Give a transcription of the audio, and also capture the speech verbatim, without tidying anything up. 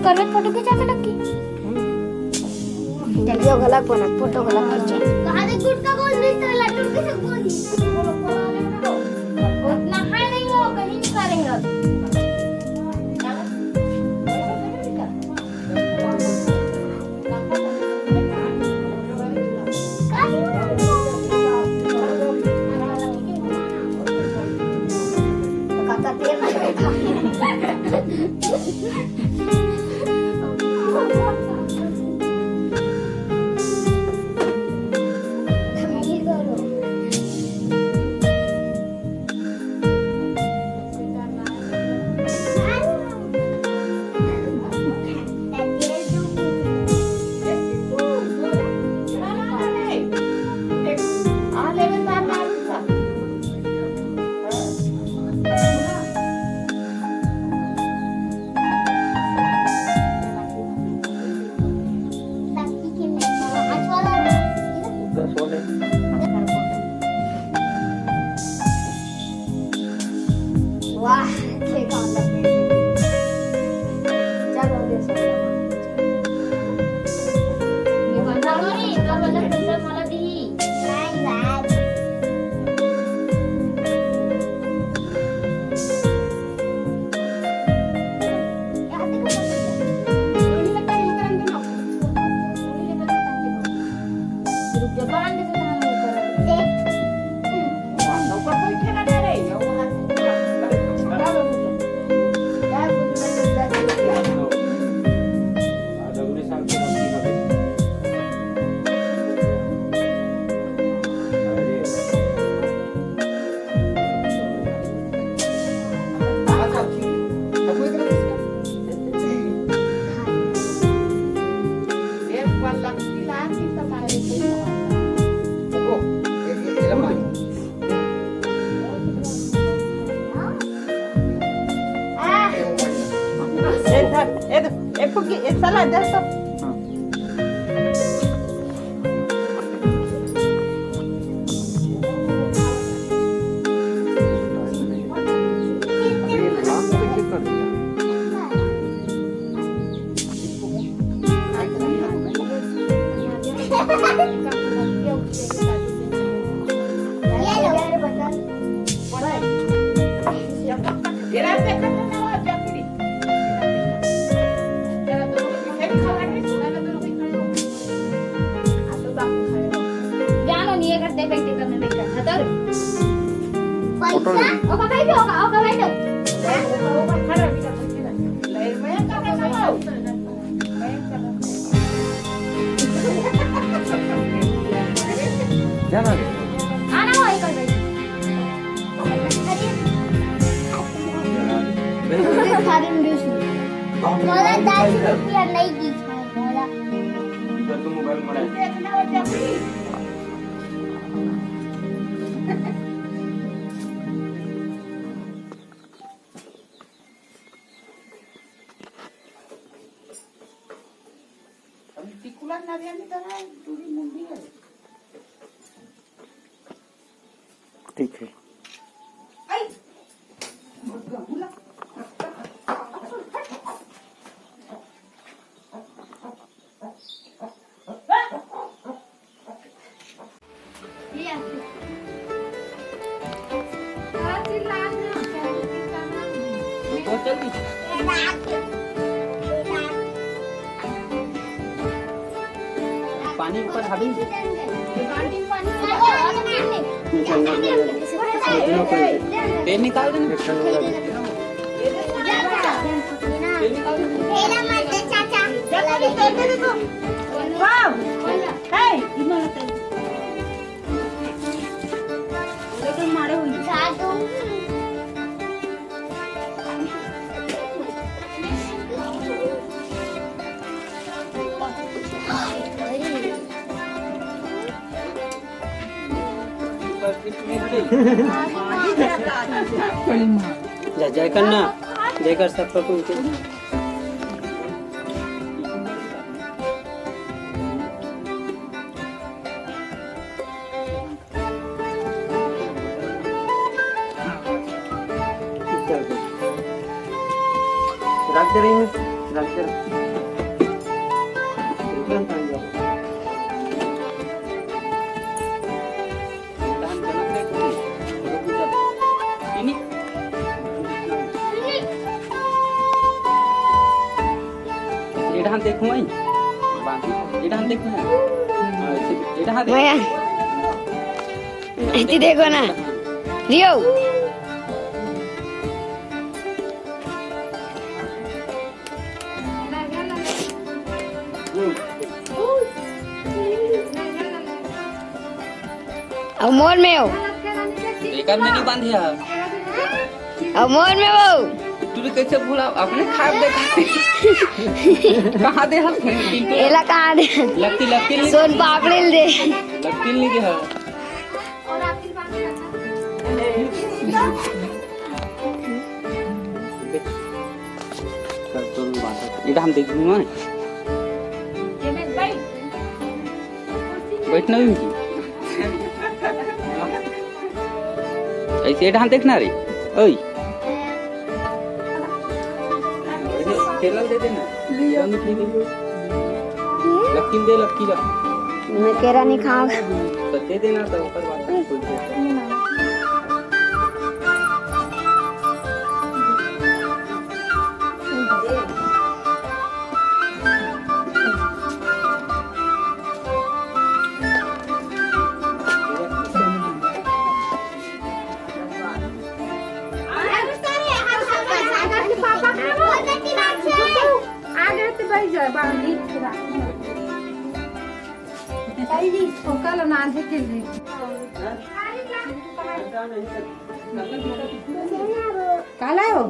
करवे फोटो खिंचा के लगी। वीडियो गलत बना, फोटो गलत खींचे। कहाँ दे गुटखा कौन बेचता है, लड्डू कैसे कौन? उतना है नहीं, वो कहीं नहीं करेंगे। वाह, देखा मतलब। चलो, देखो। ये बंदा नहीं, इसका मतलब पैसा मला दी। नहीं, बात। ए, धर, ए, दे, ए, फुग्गी, ए, साला, जा तो। जानो नहीं है करते बैठे करने बैठा खतर। पैसा? ओका बैठो, ओका, ओका बैठो। जाना रे। आना हो, एक और बैठो। खाली में बीस रुपया। मोला दस रुपया नहीं दी था, मोला। इधर तो मोबाइल मरा है। अभी टिकुला ना ध्यान देता ना, दूरी मुंडी है। ठीक है। पानी ऊपर हावी। तेल निकाल दे। तेल निकाल दे। जा, जय कर ना, जय कर सब पर कुछ। रख दे रही हूँ। ए डहान देखो, आई। बांधी। ए डहान देखो, आई। हाँ, ए डहान देखो। भैया, इति देखो ना। रियो। अब मोर में हो। एकर में नहीं बांधे है। अब मोर में हो। तू भी कैसे भूला? अपने खाब दे खाती। कहाँ दे हम? एला कहाँ दे? लगती, लगती नहीं। सोन पापड़ी दे। लगती नहीं दे है। इधर हम देख लूंगा। बैठना भी उनकी। ऐसे इधर हम देखना रे। ओए। केला दे देना। केला निकली गई। लक्की दे, लक्की ला। मैं केरा नहीं खाऊं। तो दे देना, तो ऊपर बात। काला हो?